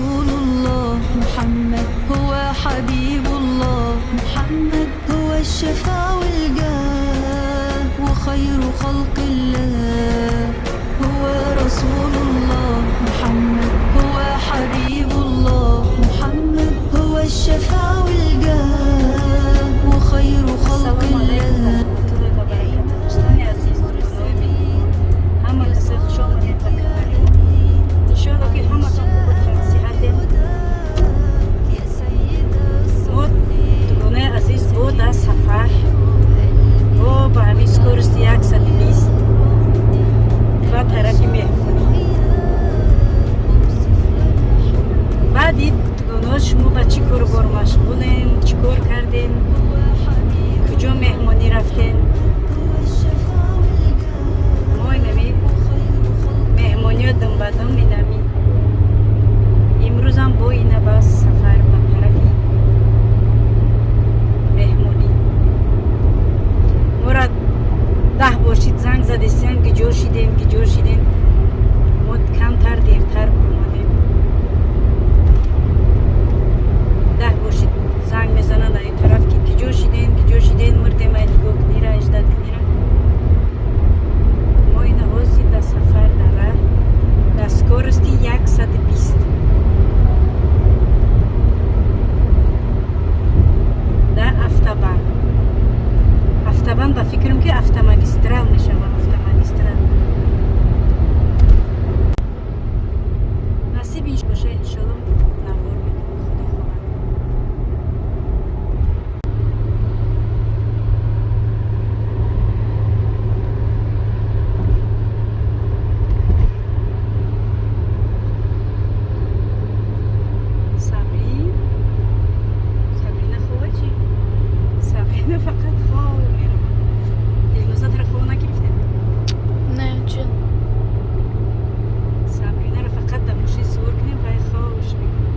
رسول الله، محمد هو حبيب الله، محمد هو الشفاء والجاه وخير خلق الله. هو رسول الله، محمد هو حبيب الله، محمد هو الشفاء والجاه وخير خلق Салом алайкум الله. Ва раҳматуллоҳи ва баракатуҳ. Дӯстони азиз, дӯстони меҳрибон, ҳама касои хуш омадед ба канали мо. Иншоалло, ки ҳаматон хубу сиҳатед. يا سيد Мо, дугонаи азиз, бо дар сафар, бо ба ҳамин скорости 120 ба тарафи меҳмонӣ. Баъди, дугонаҳо, шумо ба чӣ кору бор машғулен, чӣ кор кардем, куҷо меҳмонӣ рафтем? Мо инами меҳмониё думбадум. Инами имрӯзам бо ина ба сафар, ба тарафи меҳмонӣ. Мора 10 бор шид занг задесиям, гиҷо шидем, гиҷо шидем. Мо камтар дертар омадем. 10 бор шид занг мезананд ин тараф, ки гиҷо шидем, гиҷо шидем, мурдем, ай нигоҳ кунира, ждать кунира. Мо ина ҳозир дар сафар, дар раҳ, дар скорости 120 дар автобан. Автобан, ба фикрам, ки автомагистрал мешавад, автомагистрал. Насиб боша, иншолло, навор мекунем, худо хоҳад. Сабрин, Сабрина хова чӣ? Сабрина фақат хов меравад. Дилноза, тара хов нагирифтем? Не, чӣ? Сабринаро фақат дар мошин сувор кунем, вай ховш мекунад.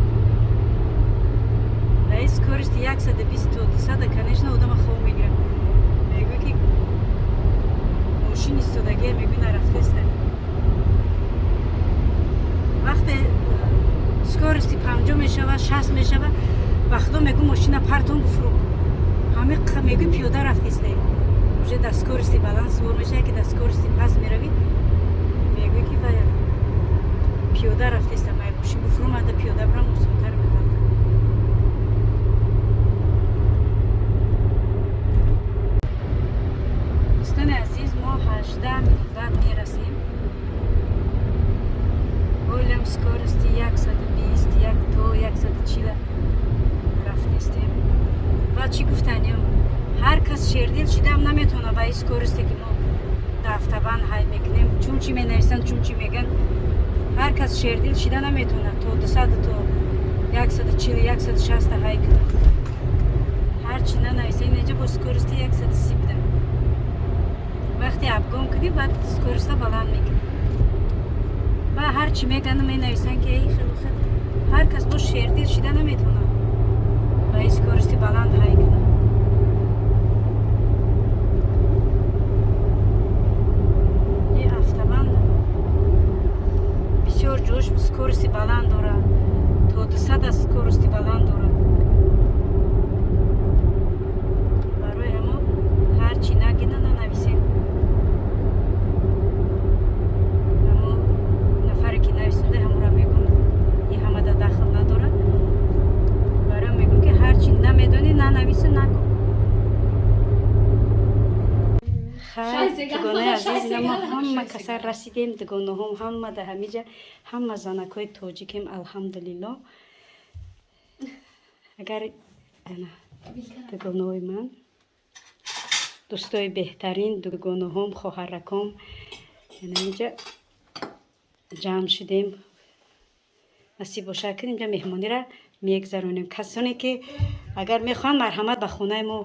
Дар скорости 120 то 200, конечно, одама хов мегирад. Мегӯ, ки мошин истодагия, мегӯ, нарафтеста. Вақте скорости 50 мешава, 60 мешава, ба худо, мегӯ, мошина партон, буфуру ҳами, мегӯ, пиёда рафтесте. Уже дар скорости баланд сувор мешава, ки дар скорости паст меравӣ, мегӯ, ки вая пиёда рафтеста, май мошин буфурумада, пиёда бирам, осонтар мебард. Дӯстони азиз, мо 18 минут баъд мерасем. Олям скорости 120 як то 140 рафтестем. Ва чӣ гуфтанем, ҳар кас шердил шидаам наметавона ба ин скоросте, ки мо дар автобан ҳай мекунем. Чун чӣ менависанд, чун чӣ мегӯянд, ҳар кас шердил шида наметавонад то 200, то 140, 160 ҳай кунад. Ҳар чӣ нанависа, инҷа бо скорости 130 буда. Вақте обгон кунӣ, баъд скороста баланд мекунӣ. Ба ҳар чӣ мегану менависанд, ки эй, хел хел, ҳар кас бо шердил шида наметавонад ба ин скорости баланд ҳай кунад. Ин автобан бисёр ҷош скорости баланд дорад, то 200 скорости баланд дорад. Барои ҳамо ҳар чӣ нагина, нанависем. Ҳамо нафаре, ки нависонда, ҳамора мегӯм, ин ҳамада дахл надорад. Барои мегӯм, ки ҳар чӣ намедонӣ, нанавису, нагӯ. Хай, дугонаи азиз, ина мо ҳама каса расидем. Дугонаҳом ҳама дар ҳамиҷа, ҳама занакҳои тоҷикем, алҳамдулилло. Агар ана дугонаҳои ман, дӯстои беҳтарин, дугонаҳом, хоҳараком, ана инҷа ҷамъ шудем. Насиб бошад, ки инҷа меҳмонира мегзаронем. Касоне ки агар мехоҳанд, марҳамат ба хонаи мо,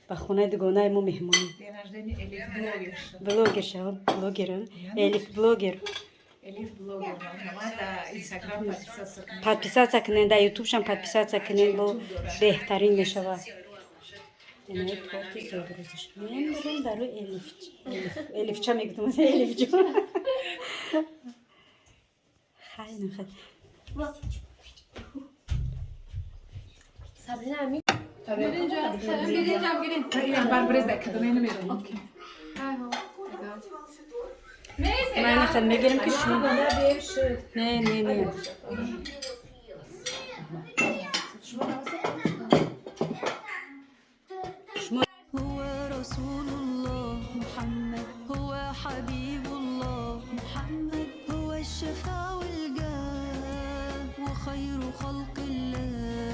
ба хонаи дугонаи мо меҳмонӣ. День рождения Элиф блогерша. Блогерша, блогер, Элиф блогер. Элиф блогер. Марҳамат, дар Инстаграм подписаться кунед. Подписаться кунед, дар Ютубшам подписаться кунед, бо беҳтарин мешавад. Инаи торти зодрӯзаш мемирем барои Элиф. Элифча мегуфтам, Элифҷон. Хайр, хай. Сабрина, ами. Окей. Ман хел мегирем, ки шумо, не, не, не. Шумо. هو رسول الله محمد، هو حبيب الله محمد، هو الشفاء والجاه وخير خلق الله.